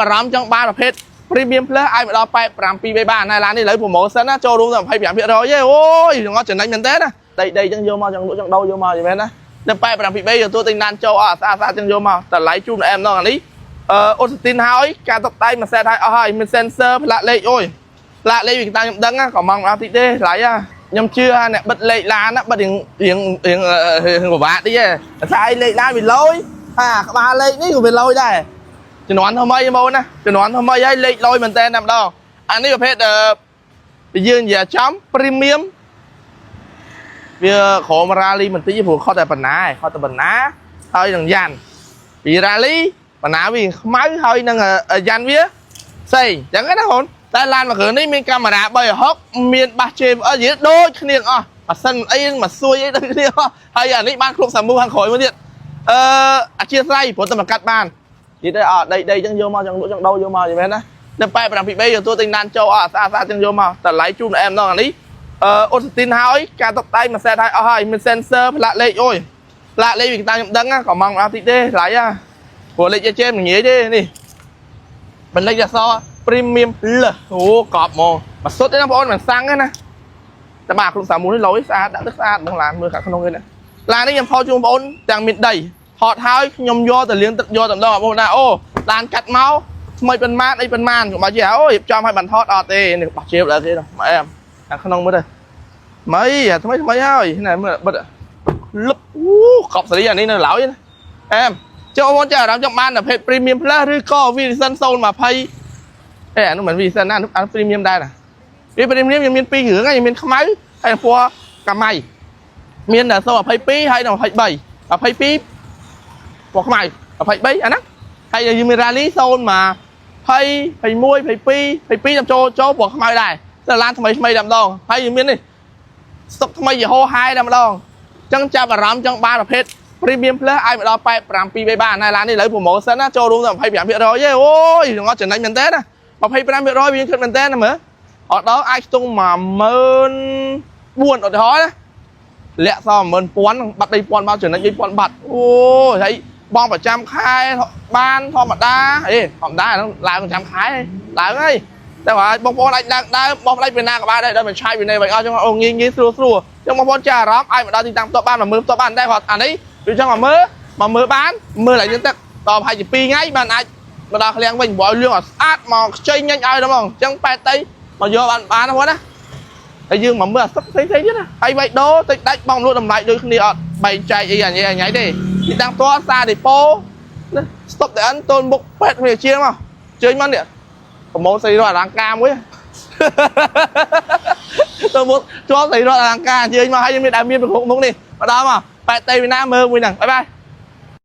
អារម្មណ៍ចង់បានប្រភេទ Premium Plus អាចមកដល់87បីបានហើយឡាននេះឥឡូវ promotion ណាចូលរួមដល់25%ទេអូយងត់ចំណេញមែនតើណាដីដីចឹងយកមកចង់លក់ចង់ដូរយកមកយល់មែនណានៅ87បីទទួលទិញឡានចូលអត់ស្អាតស្អាតចឹងយកមកតម្លៃជូនអែមដល់អានេះអឺអ៊ុតស្ទីនហើយការតុបតែងមួយសេតហើយអស់ហើយមាន sensor ផ្លាកលេខអូយផ្លាកលេខវាតាមខ្ញុំដឹងណាក៏មកដល់តិចទេថ្លៃហ่ะខ្ញុំជឿថាអ្នកបិទលេខឡានណាបិទរៀងរៀងរៀងរៀងពិបាកតិចទេតែឯលេខឡានវាលយអាក្បាលលេខនេះក៏វាលយដែរ ជំនាន់ថ្មីបងណាជំនាន់ថ្មីហើយលេខលយមែនតើតែម្ដងអានេះប្រភេទអឺយើងនិយាយចំ premium វាក្រោម rally បន្តិចព្រោះខុសតែបណ្ណាឯងខុសតែបណ្ណាហើយនឹងយ៉ាន់ពី rally បណ្ណាវាខ្មៅហើយនឹងយ៉ាន់វាផ្សេងអញ្ចឹងណាបងតែឡានមួយគ្រឿងនេះមានកាមេរ៉ា360មានបាស JBL និយាយដូចគ្នាអស់ម៉ាស៊ីនអីមកសួយអីដូចគ្នាអស់ហើយអានេះបានគ្រប់សាមូខាងក្រោយមួយទៀតអឺអធិស្ឋានព្រោះតែមកកាត់បាន និយាយទៅអត់ដីដីចឹងយកមកចង់លក់ចង់ដូរយកមកយល់មែនណានៅ87បីទទួលទិញឡានចូលអត់ស្អាតស្អាតចឹងយកមកតម្លៃជូនអែមដល់អានេះអឺអ៊ុតស្ទីនហើយការតុបតែងមួយសេតហើយអស់ហើយមាន sensor ផ្លាកលេខអូយផ្លាកលេខវាតាមខ្ញុំដឹងណាក៏មកដល់តិចទេថ្លៃហ่ะព្រោះលេខចេមិនងាយទេនេះមិនលេខអក្សរ Premium Plus អូកប់ហ្មងមកសុទ្ធទេណាបងប្អូនមិនសាំងទេណាតែបាទគ្រប់សាមូនេះលយស្អាតដាក់ទឹកស្អាតហ្មងឡានមើលខាងក្នុងនេះណាឡាននេះខ្ញុំផោជូនបងប្អូនទាំងមានដីថតហើយខ្ញុំយកទៅលាងទឹកយកតែម្ដងបងប្អូនណាអូឡានកាត់មកថ្មីប៉ុន្មានអីប៉ុន្មានកុំបាច់ជាអូរៀបចំឲ្យបានថតអត់ទេនេះបោះជាបដល់គេមកអែមខាងក្នុងមើលទៅថ្មីអាថ្មីថ្មីហើយណែមើលបិទលឹបអូកប់សេរីអានេះនៅឡើយណាអែមចុះបងប្អូនចាអារម្មណ៍ចង់បានប្រភេទ Premium Plus ឬក៏ Vision 020អេអានោះមិន Vision ណាអានោះ Premium ដែរណាវា Premium យើងមានពីរគ្រឿងហើយមានខ្មៅហើយពណ៌កាម៉ៃមាន022ហើយនិង23 22ពណ៌ខ្មៅ23អាហ្នឹងហើយយើងមាន Rally 0 20 21 22 22ចាំចូលចូលពណ៌ខ្មៅដែរតែឡានថ្មីថ្មីតែម្ដងហើយយើងមាននេះស្តុកថ្មីយីហោហាយតែម្ដងអញ្ចឹងចាប់អារម្មណ៍ចង់បានប្រភេទ Premium Plus អាចមកដល់87បីបានហើយឡាននេះឥឡូវ promotion ណាចូលរួមដល់25%ទេអូយងត់ចំណេញមែនតើណា25%វាគិតមែនតើណាមើលអត់ដល់អាចខ្ទង់14000ឧទាហរណ៍ណាលាក់សល់11000បាត់3000មកចំណេញ3000បាត់អូយហើយបងប្រចាំខែបានធម្មតាអេធម្មតាហ្នឹងឡើងប្រចាំខែឡើងហើយតែว่าបងប្អូនអាចឡើងដើមបងផ្ដាច់ពីណាក៏បានដែរដល់មិនឆាយពីនេះវិញអស់ចឹងអូងាយងាយស្រួលស្រួលចឹងបងប្អូនចាអារម្មណ៍អាចមកដល់ទីតាំងផ្ទាល់បានមកមើលផ្ទាល់បានតែគាត់អានេះវាចឹងមកមើលមកមើលបានមើលឲ្យយើងទឹកតប្រហែលជា2ថ្ងៃបានអាចមកដល់ឃ្លាំងវិញព្រោះឲ្យលឿងឲ្យស្អាតមកខ្ចីញញឲ្យដល់ហ្មងចឹងប៉ែតតីមកយកបានបានណាបងណាហើយយើងមកមើលអាសឹកផ្សេងៗទៀតណាហើយបៃដូតិចដាច់បងលក់តម្លៃដូចគ្នាអត់បែងចែកអីអាញ៉ៃអាញ៉ៃទេទីតាំងផ្ទាល់សាដេប៉ូណាស្តុបតែអិនទល់មុខពេទ្យវាជាងមកជើញមកនេះប្រម៉ូទស្រីរត់អលង្ការមួយ ទៅមុខជាប់ស្រីរត់អលង្ការជើញមកហើយមានដែលមានប្រមុខមុខនេះមកដល់មកប៉ែតតីវិណាមើលមួយហ្នឹងបាយបាយ។